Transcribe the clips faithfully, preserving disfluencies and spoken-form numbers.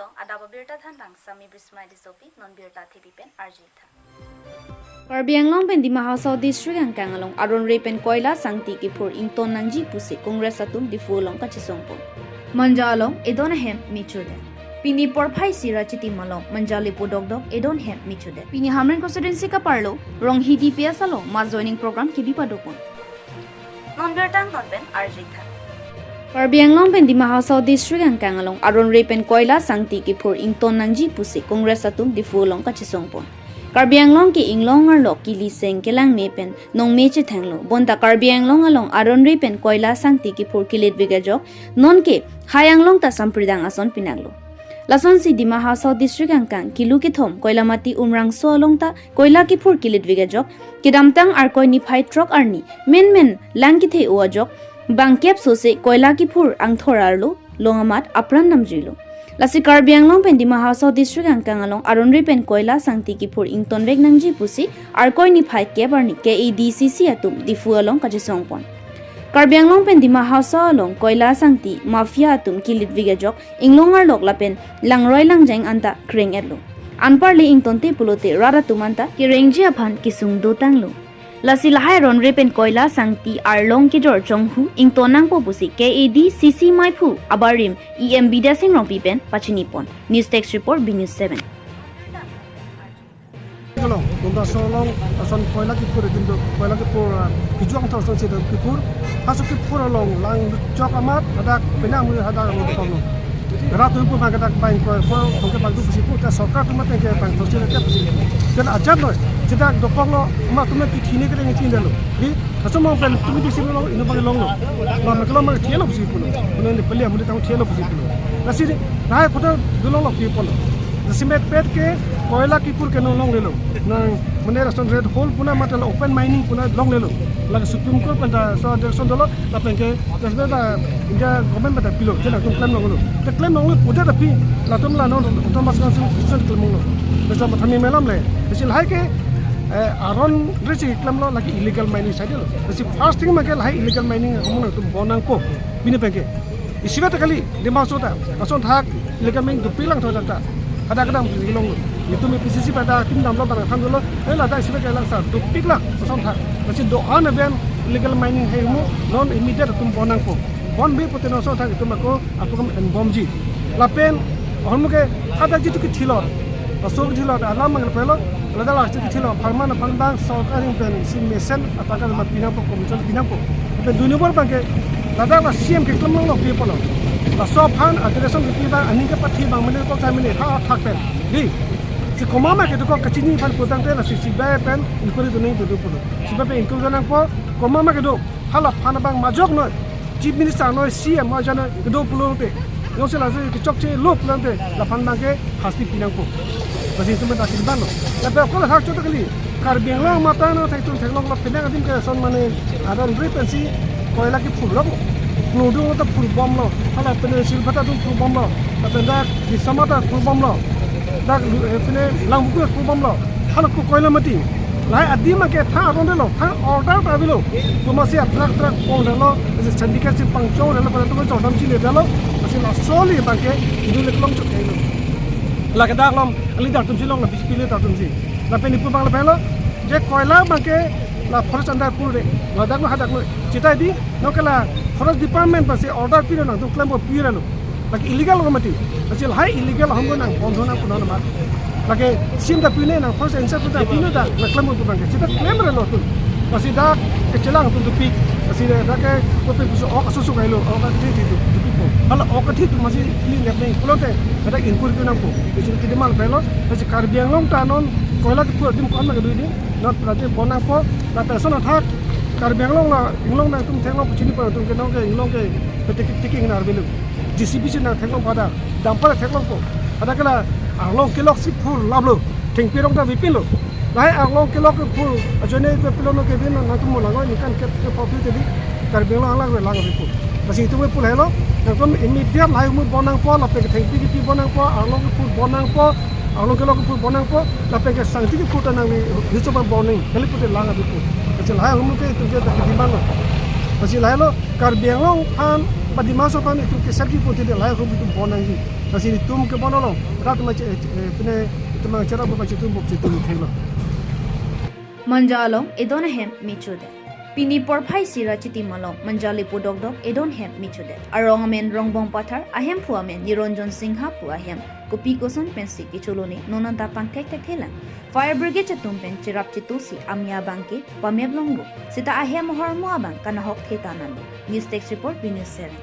Adap abirta than bang Sami Bismai Disopi, non birta thepi pen arjitha. Karbi Anglong pen Dima Hasao District angkang along aron re pen koila sangti kiphur ington nangji pusi Congress atum Diphu along kachesongpon. Manja along edon ahem mechodet. Pini porphai isi ra chiti malom Manja lipo dokdok edon ahem mechodet. Pini Hamren constituency kaparlo Ronghi D P S along mass joining program kebi padopon. Non birta angton pen arjitha. Karbi Anglong pen Dima Hasao District angkang along aron re pen koila sangti kiphur ington nangji pusi Congress atum Diphu along kachesongpon. Karbi Anglong ke inglong arlo kiliseng kelangme pen nongme chethanglo. Bonta Karbi Anglong along aron re pen koila sangti kiphur kilitve ajok nonke hai anglong ta sampridang ason pinanglo. Lasonsi Dima Hasao District angkang Kilu kethom Koilamati Umrangso along ta koila kiphur kilitve ajok kedamtang Arkoi niphai throk arni menmen lang kethe-o ajok bangkep sose koila kiphur angthor arlo long amat apran namjuilo. Lasi Karbi Anglong pen Dima Hasao District angkang along aron re pen koila sangti kiphur ingtonvek nangji pusi Arkoi niphai kep arni K A D C C atum Diphu along kachesongpon. Karbi Anglong pen Dima Hasao along koila sangti mafia atum kilitve ajok inglong arlo lapen langroi langjeng anta kreng-etlo. Anparle ingtonte pulote rat atum anta kerengji aphan kesung dotanglo. Lasi lahai aron re pen koila sangti arlong kejor chonghu ington nangpo pusi K A D C C maiphu abarim E M Bidya Sing Rongpi pen pachinipon. News Desk Report, B News seven. Along, Umrangso along, ason koila kiphur, itum do koila kiphur, ah, kejuang thor ason si do kiphur, haso kiphur along lang chok amat, hadak penang mu hadak along pamlo. Rat atum pu bang kadak bang koi, koi, koi bang tu pusi pu, ta sorkar atum mate ke bang thor si ke pusi. Dan ajat noi, sida dokok lo, ma atum ke thine ke ngi chin dalo. Di, aso mong pen atum di sini lo, ino bang longlo. Bang ke lo ma thelo pusi pulo. Pulo ni peli amu di tang thelo pusi pulo. Lasi ni, nai kota dulong lo pi pulo. Lasi metpet ke koila kiphur ke nonglonglelo. Nang mane lason red hole pu na mate la open mining pu na longlelo. Lake Supreme Court pen ta so direction dolo, lapen ke, lapen ta India government pen ta pilo, je latum klem longlo. Te klem longlo pu ta pi, latum la non Autonomous Council constitution klem longlo. Lasi mathami melam le. Lasi lahai ke, eh, aron re si klemlo, lake illegal mining side lo. Lasi first thing ma ke lahai illegal mining amu nangtum bon nangpo. Bini pen ke. Isivet kali, Dima Hasao ta, lason thak, illegal mining dopik lang thot ta. Hadak hadak pusi longlo. Itum A P C C pen ta tim damlo ta nangthan dolo, eh, ladak isivet ke lang sa, dopik lang, lason thak. Lasi do-an aven illegal mining hei mu, non immediate atum bon nangpo. Bonve pute non lason thak itum ako, ako kam en bomji. Lapen, ahormu ke, hadak jitu kethilot. Laso kethilot, alam mangal pelo, ladak la jitu kethilot, pharman aphan bang, sorkar ahin pen, si mesen, apakar ma pinangpo, commission pinangpo. Pen duni bor bang ke, ladak la C M ke klem longlo pi pulo. Laso aphan address ke pi bang, aning ke pathi bang mene kok sa mene, ha thak pen. Di, si komat ma kedo kok kachini aphan putangte lasi C B I pen inquiry do nangji do pulo. C B I pen inquiry do nangpo, komat ma kedo, hala aphan bang majok noi, Chief Minister noi, C M noi, jana kedo pulote. Jongsi laso kechokche lo pulote, laphan bang ke hasti pinangpo. Lasi itum ta kiban lo. Lapen ako la hak choto kali. Karbi Anglong mata na thek tum theklong lo penang adim ke son mane aron re pensi koila kiphur lo. Nodung ta phur bomlo. Hala pene Silvata tum phur bomlo. Lapen dak Disama ta phur bomlo. Dak lu-, eh, pene Langbuku phur bomlo. Hala ko Koilamati. Lahai adim ke tha aron lo. Tha order ta avelo. Pu masi atrak trak pon lo. Ese syndicate si pangchong lo. Pada tu ko chodam chile lo. Masi laso le bang ke idu le klong chok lo. Lake dak lom, ali dak tum si long la B J P le dak tum si. Lapen ipu bang lapen lo, je koila bang ke la forest under pur de, ladak lo hadak lo. Chita di, non ke la forest department pensi order pilo nangtum klem bo pira lo. Lake illegal lo mati. Lasi lahai illegal hom ko nang bon nang punon ma. Lake C M ta pine nang forest inspector ta pine ta, la klem bo bang ke. Chita klem re lo tum. Lasi dak kechelang tum dopik. Lasi dak ke kopi puso ok aso sukai lo, ok athi thi dopik po. Hala ok athi tu masi ni lep neng pulote, dak inquiry tu nangpo. Lasi ke demand pelo, lasi Karbi Anglong ta non koila kiphur adim ko-an ma kedo di, non prate bon nangpo, la person athak, Karbi Anglong la, inglong nangtum theklong pu chini pa tum ke non ke inglong ke petik tik nang avelo. J C B si nang theklong pada, dumper theklongpo. Hadak ke la, arlong kelok si phur laplo, thengpi rong ta vipin lo. Lahai arlong kelok ke phur, ajoine pe pilo no ke din nangtum mo langoi ni kan ke ke pop te di, Karbi Anglong alang re lang avepin. Lasi itum ke pul helo, nangtum immediate lahai mu bon nangpo, lapen ke thengpi kipi bon nangpo, arlong ke phur bon nangpo, arlong kelok ke phur bon nangpo, lapen ke sangti kiphur ta nang ni, hiso ba bon nang, kali pute lang avepin. Lasi lahai hum ke itum ke ta ke demand lo. Lasi lahai lo, Karbi Anglong aphan, Padima sopan itum ke safety pon te lahai akhum itum pon nangji. Lasi itum ke pon along rat ma che, eh, pine itum ma cherap ba chitum bok chitum thelo. Manja along edon ahem michudet. Pini porphai sira chitim along Manja Lipu dokdok edon hem michudet. Arong amen Rongbong Pathar, ahemphu amen Niranjan Singha pu ahem. Kopi koson pensi kecholone non anta pangthek thekthelang. Fire brigade atum pen cherap chitusi amia abang ke pamep longlo. Seta ahem ahormu abang kanahok theta nanlo. News Desk Report, B News seven.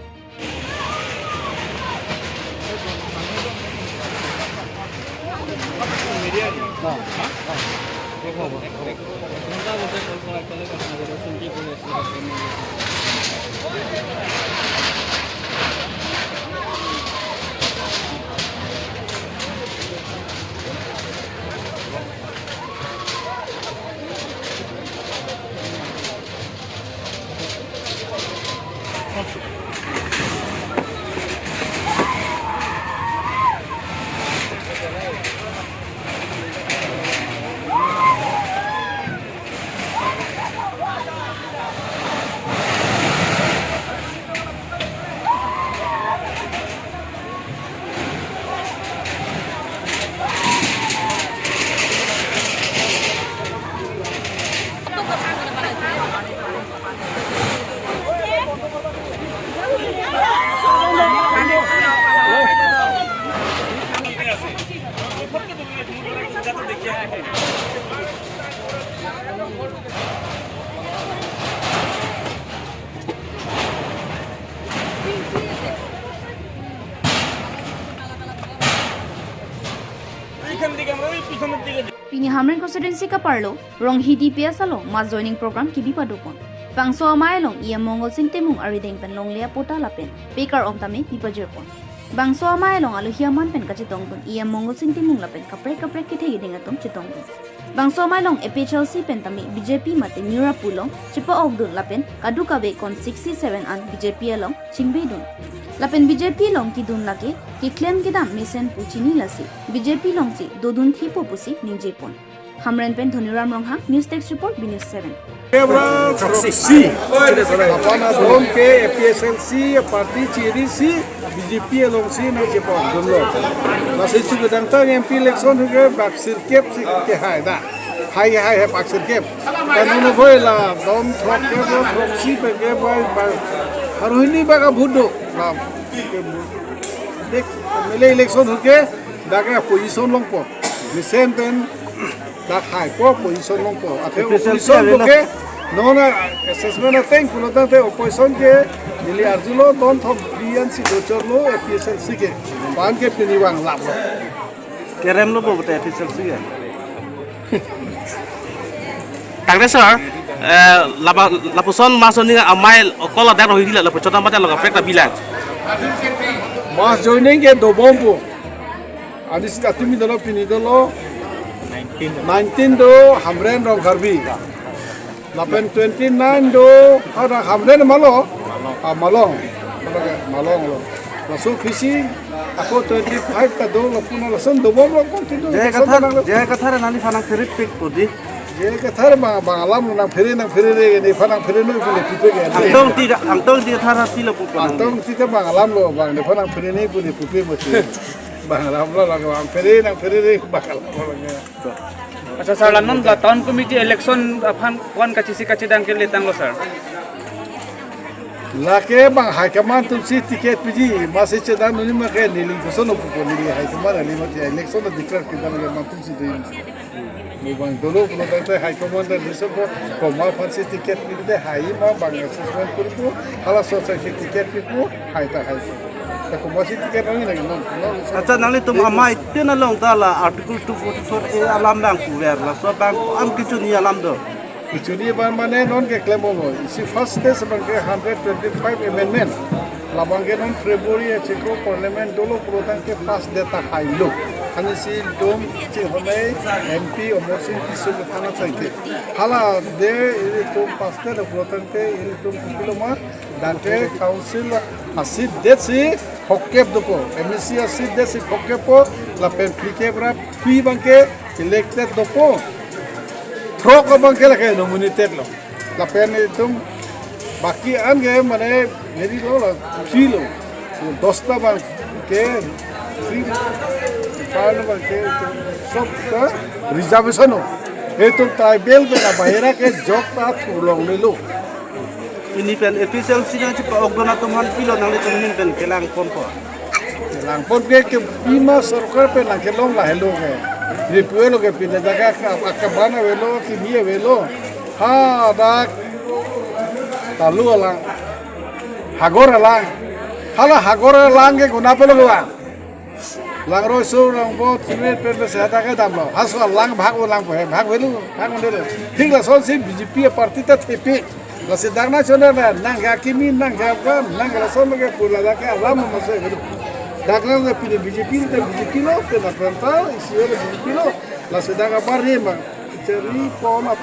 Pini Hamren constituency kaparlo Ronghi D P S along mass joining program kebi padopon. Bangso amei along E M Mongol Sing Timung arideng pen longle apota lapen pekar om tame bipajirpon. Bangso amei along alohi aman pen kachetongdun E M Mongol Sing Timung lapen kaprek kaprek kethe keding atum chetongdun. Bangso amei along A P H L C pen tame B J P mate Nira pu along chepa-okdun lapen kadokave kon sixty seven an B J P along chingbedun. Lapen B J P along kedun lake keklem kedam mesen pu chini lasi B J P alongsi dodun thipo pusi ningjepon. Hamren pen Dhoniram Ronghang, News Desk Report, B News seven. Kebra proxy. Apana dom ke A P H L C party chiri si B J P alongsi nangchepon dunlo. Lasi chu kedamtang M P election ke bak sirkep si kehai da. Hai hai hai bak sirkep. Kan uno boy la dom throk ke bo throk si pen ke boy ba. Haru hini bak abhut do. La. Dek, M L A election ke dak ke position longpo. Mesen pen dak haipo position longpo. Ate A P H L C opposition avelo. Ke non assessment ateng pulo tangte opposition ke neli arjulo don thom bian si dochorlo A P H L C ke. Pan ke pini vang laplo. Keremlo bo te A P H L C ke. Tangte sir, eh, lapa, lapuson mass joining amei okol adak rohini la lapu chota mata lo kaprek ta bilang. Mass joining ke dobompo. Adi si atumi dolo pini dolo. Nineteen do Hamren Rongkarbi. Lapen twenty nine do, ada Hamren Malong. Ah, Malong. Malong lo. Laso P C, ako twenty five ta do, lapuson lason dobomlo continue. Jai Kathar, Jai Kathar nangli phan nangphere pikpo di. Jai Kathar bang, bang alam lo nangphere, nangphere re, nephan nangphere noi pule pupe ke. Angtong Ingti, Angtong Ingti Kathar hati lo pupo. Angtong Ingti ta bang alam lo, bang nephan nangphere noi pule pupe mati. Bang alam lo, bang phere, nangphere re, bang alam lo. Accha sir, la non la town committee election aphan ko-an kachisi kachidang kele tanglo sir? Lake bang high command atumsi ticket piji, masi chedang nuni make neli koson pupo neli high command ali mati election declare kedam ke mantusi de. Mo bang dolo pulo tangte high command de ko, komat aphansi ticket pide hai ma bang assessment kurpo, hala so sa ticket pipo. Hai ta hai. Ta komatsi ticket nangji nangji non, non. Accha, nanglitum amei tin along ta la Article two forty-four A alam abang puver, laso abang ko-an kechini alam do? Kechini abang mane non keklem lo. Isi first stage abang ke hundred twenty-five amendment. Labang ke non February achiklo parliament dolo pulo tangte pass det ta hailo. Ani si dom chinghonei M P Amarsing Tisso ke thana chaite. Hala de ilitum pass det pulo tangte ilitum kilo ma Dante council a-seat detsi phongkep dopo, M A C a-seat detsi phongkeppo, lapen phlikep ra phli abang ke elected dopo. Throk abang ke lake nominated lo. Lapen itum Baki an ke mane heri lo la, free lo. Dosta bang ke free, parna bang ke sob ta reservation lo. Itum tribal pen abahira ke jok ta thurlonglelo. Pini pen A P H L C nangchepa-ok dun atum aphan pilo nanglitum aning pen kelang ponpo? Langpon ke, ke pima sorkar pen nangkelong lahelo ke. Repuelo ke pine jaga ke, akaban avelo, kimi avelo. Hadak talu alang, hagor alang. Hala hagor alang ke konat pelo ke bang? Langroi so, Langbot, Sumit pen pen sehata ke damlo. Haso alang bhag o lang po he, bhag velo, bhag velo. Thik lasonsi B J P party ta thepi. Lasi dak nangchonang na, nang ke akimi, nang ke akam, nang ke lason ke pu ladak ke alam masuk ke. Dak nang ke pini B J P, te B J P lo, te na penta, isi ore B J P lo. Lasi dak abar re ma, chari pon ap,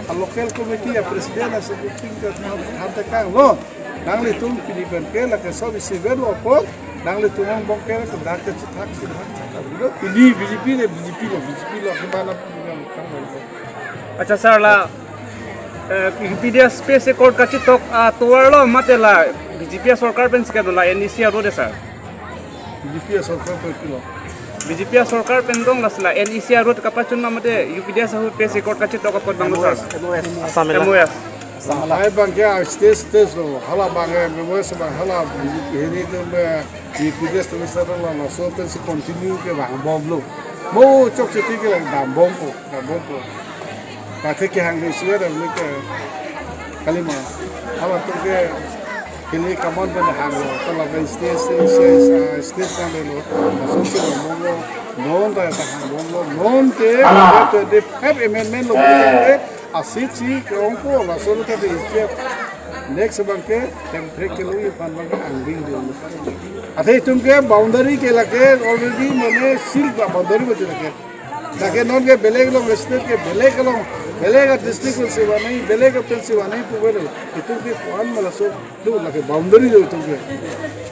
a local committee, a president, a secretary, ka tham te kang lo. Nanglitum pini pen ke, lake sob isi ver lo pon, nanglitum angbong ke, ke dak ke chithak, chithak, chithak. Pini B J P le, B J P lo, B J P lo, ke mana pun yang kang lo. Acha sir, la, eh, U P D S P S A court kachetok atovar lo mate la B J P sorkar pen sika do la N E C a road sir? B J P sorkar pen pilo. B J P sorkar pen dong, lasi la N E C a road kapachun ma mate U P D S ahut P S A court kachetok apot bang sir? M O S. Assam la. M O S. Lahai bang ke a stage stage lo, hala bang ke M O S bang hala hini ke me, di P D S tu sa la laso pensi continue ke vangbom lo. Mo chokche tik ke vangbom po, vangbom po. Pathe kehang de suwe da le ke kalima. Halatum ke kini kaman pen hang lo, ta la stage stage stage stage kan de lo. Laso si vangbom lo, non ta ta vangbom lo, non ke, ke de Fifth Amendment lo ke, asit si ke ongpo, laso lo ke de isi. Next bang ke, tem trek ke lo aphan bang ke angbing de. Athe itum ke boundary ke lake already mane seal ba boundary betul lake. Lake non ke belek along state ke belek along, belek a district pensi vanai, belek a pensi vanai pu belo. Itum ke kuan ma laso do lake boundary do itum ke.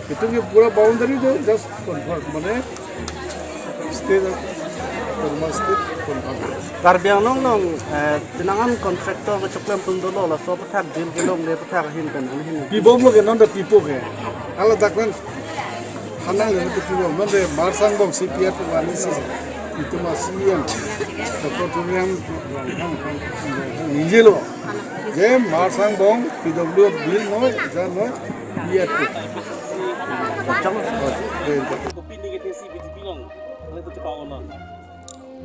Itum ke pura boundary do, just confirm mane state, autonomous state confirm. Karbi Anglong along, eh, penang an contractor kechoklem atum dolo, laso aputhak deal kelongle aputhak ahin pen, ahin. Pibom lo ke non ta pipo ke. Hala dak pen hanang le tu pibom, non de Marsang Bong C P F one C C. Itum a C E M. Doctor Tuliram ningje lo. Je Marsang Bong P W bill noi, ja noi, P F. Kachang. Kopi ni ke si B J P along.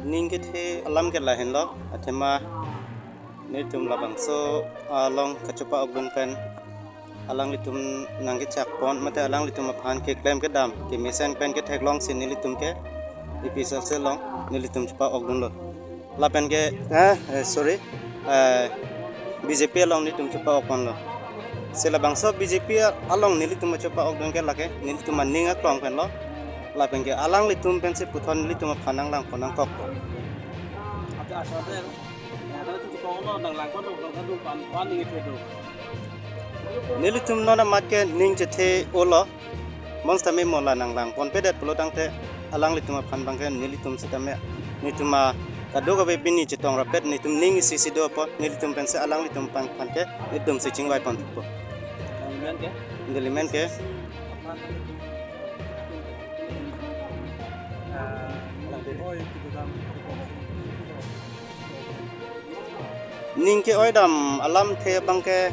Ning kethe alam ke lahenlo, athema nelitum labangso along kachepa-ok dun pen alanglitum nangkechak pon mate alanglitum aphan keklem kedam kemesen pen ketheklong si nelitum ke A P H L C along nelitum chepa-ok dunlo. Lapen ke, eh, eh, sorry, eh, B J P along nelitum chepa-ok ponlo. Si labangso B J P along nelitum chepa-ok dun ke lake nelitum aning aklong penlo. Lapen ke alanglitum pensi puthot nelitum aphan nanglang pon nangkok. Nelitum non amat ke ning chethe-olo. Bonsitame mo la nanglang ponpedet pulo tangte alanglitum aphan bang ke nelitum sitame nelitum a kadokave pini chetong rapet nelitum ning isi si do apot nelitum pensi alanglitum aphan ke nelitum si chingvai ponpo. Delimen ke? Delimen ke? Ning ke-oidam alamthe bang ke,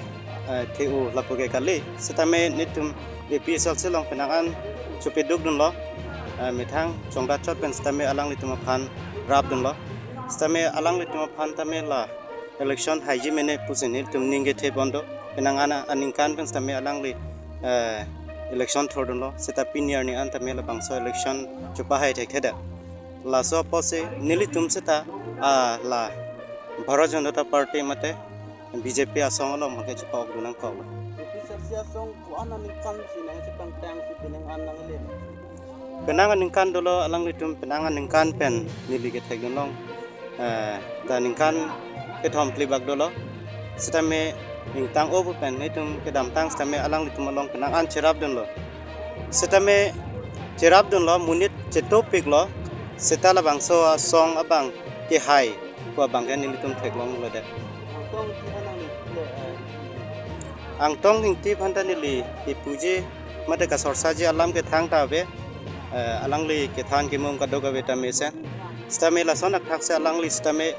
eh, the-o lapu ke kali. Sitame nelitum A P H L C along penang an chepeduk dunlo. Eh, methang chongdat chot pen sitame alanglitum aphan rap dunlo. Sitame alanglitum aphan tame la election haiji mene pusi nelitum ning kethe pon do. Penang an aningkan pen sitame alangli, eh, election thor dunlo. Seta pini arni an tame labangso election chepahai thekthedet. Laso apotsi nelitum seta, ah, la Bharatiya Janata Party mate B J P asong along bang ke chepa-ok dun nangkoklo. A P H L C asong ko-an aningkan si nangchepangtang si penang an nangle? Penang aningkan dolo alanglitum penang aningkan pen neli kethek dunlong. Eh, ta ningkan kethom phli bak dolo. Sitame ingtang-o pu pen nelitum kedamtang sitame alanglitum along penang an cherap dunlo. Sitame cherap dunlo, monit chetopiklo, seta labangso asong abang kehai pu abang ke nelitum theklonglodet. Asong ki anang ni, eh, Angtong Ingti aphan ta neli ipuji mate kasorsaji alam kethang ta ave, eh, alangli kethan kemum kadokave ta mesen. Sitame lason athak si alangli sitame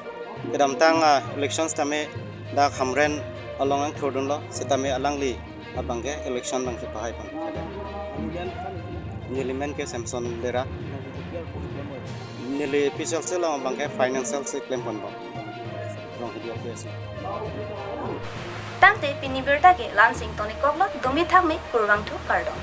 kedamtang a-election sitame dak Hamren along angthurdunlo, sitame alangli abangke election abangke pahai pon. Neli men ke Samson Dera. Neli official si along abangke financial si klem ponpo. Rong hidi office. Tangte pini birta ke la-an si ingtonikoklo, dumi thakme, kurvangthu, kardom.